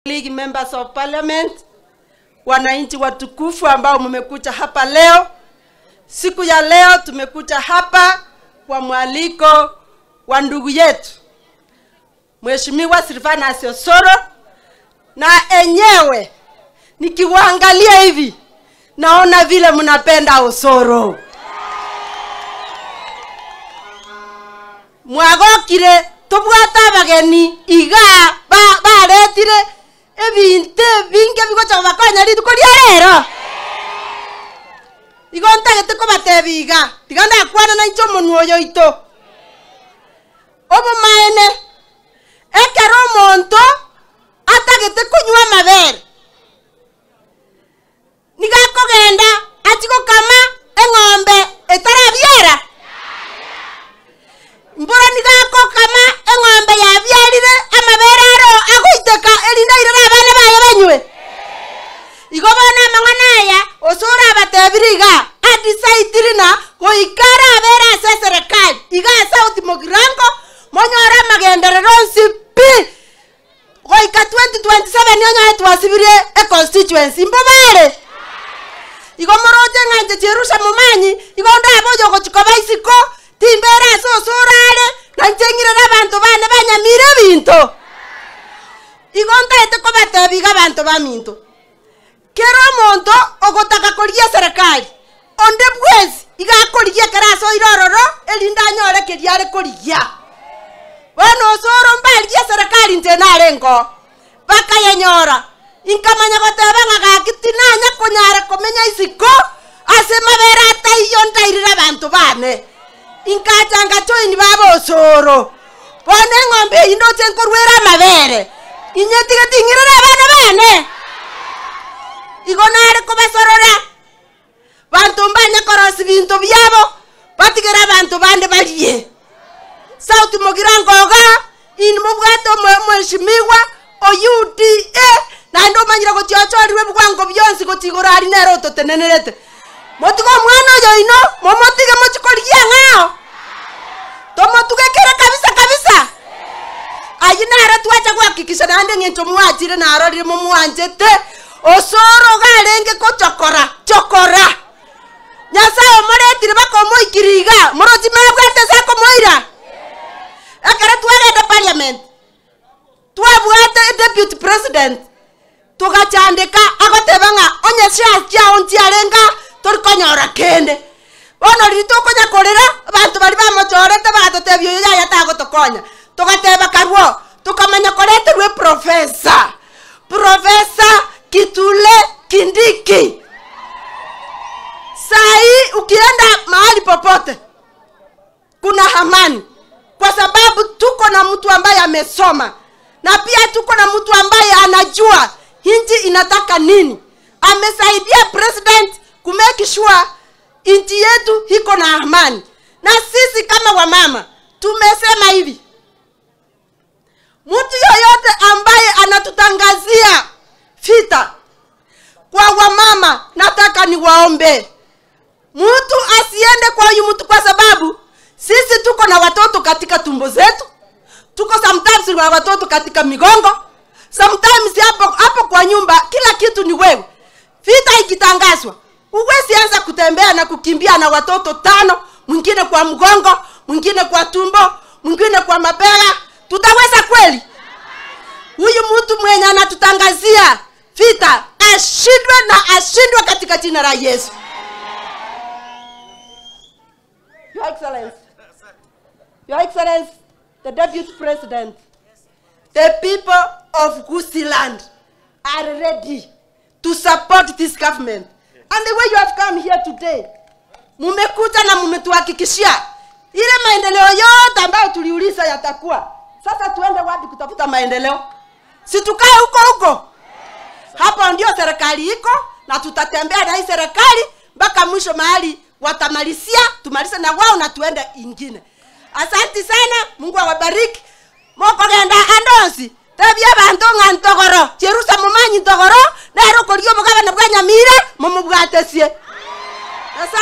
League Members of Parliament, wananchi watukufu ambao mmekuja hapa leo. Siku ya leo tumekuja hapa kwa mwaliko wa ndugu yetu Mheshimiwa Silvanus Osoro, na enyewe nikiwaangalia hivi naona vile mnapenda Osoro. Mwagokire tobwate abageni iga ba- baretire ebinto ebinge bigocha kobakonya rituko ria rero. Igo ntagete kobatebia iga, tiga ndakwane nainche omonwa oyo oito. Obomaene, ekero omonto atagete konywa amabere, Nigo akogenda achie gokama eng'ombe etarabiara? Mboro nigo agokama eng'ombe yabiarire amabere aro agoiteka erinde airere abana baye banywe? Igo bono amang'ana aya Osoro abatebirie iga, adisaitiri na goika arabere ase eserekari iga South Mugirango, monyore amagenderero onsi pi. Goika 2027 onyore twasibirie econstituency, mbobe ere? Igo moroche ng'a inche Jerusha momanyi, igo ndabe oyogochia koba isiko, timbera ase osoro are, na inche ng'irere abanto bane banyamire ebinto. Igo ntaete kobatebia iga abanto baminto, kera omonto ogotaka korigia eserekari, onde bwensi iga akorigia ekero asoire ororo, erinde anyore keria are korigia. Bono osoro mbarigie eserekari inche narengeo, bakayenyora, inkamanya goteba ng'a gaki tinanya konyara komenya isiko ase mabere ataiyo ndairire abanto bane. Inkacha ngajoin baba osoro. Bono eng'ombe eyio ndoche nkorwera amabere, inyetige ting'irere abana bane. Igo nare kobasorora, banto mbanye korosia binto biabo, batigere abanto bande barie. South Mugirango igaa, inwe mobwate omo- omweshimiwa o UDA, naende omanyire gochia ochorirwe ebigwango bionsi gochia igoro aria nere ototenenerete. Motige omwana oyo oino, momotige mochie korigia ang'ao, tomotuge kere kabisa kabisa. Ayio naro twacha gohakikisha naende eng'encho mwachire narorire momwanchete, osoro iga arenge kochokora chokora. Nyasae omoretire mpaka omoikire iga, morochi mabwate ase akomoira? Ekero twagenda parliament, twabwate deputy president, togachandeka agoteba ng'a onye shares chiago nchiarenge aa, tori konyora kende. Bono riria tokonya korera, abanto baria bamochorete bagatotebia oyo yaya tagotokonya. Togateba karwo, tokamanya koreterwa eprofessor, Professor Kithure Kindiki. Sai ukienda mahali popote kuna amani, kwa sababu tuko na mtu ambaye amesoma na pia tuko na mtu ambaye anajua nchi inataka nini. Amesaidia president kumake sure nchi yetu iko na amani, na sisi kama wamama tumesema hivi, mtu yoyote ambaye anatutangazia vita kwa wamama, nataka niwaombe mtu asiende kwa huyu mtu, kwa sababu sisi tuko na watoto katika tumbo zetu, tuko sometimes na watoto katika migongo, sometimes hapo hapo kwa nyumba, kila kitu ni wewe. Vita ikitangazwa, huwezi anza kutembea na kukimbia na watoto tano, mwingine kwa mgongo, mwingine kwa tumbo, mwingine kwa mabega. Tutaweza kweli? Huyu mtu mwenye anatutangazia vita ashindwe na ashindwe katika jina la Yesu. Your Excellency, Your Excellency, the Deputy President, the people of Gusiiland are ready to support this government. And the way you have come here today, mumekuja na mumetuhakikishia ile maendeleo yote ambayo tuliuliza yatakuwa. Sasa tuende wapi kutafuta maendeleo? Si tukae huko huko? Hapo ndio serikali iko na tutatembea na hii serikali mpaka mwisho mahali watamalizia, tumalize na wao na tuende ingine. Asanti sana, Mungu awabariki. Mokogenda andonsi tebia abanto ng'a ntogoro Jerusa momanyi ntogoro nere okoria obogabana bwa Nyamira momobwatesie.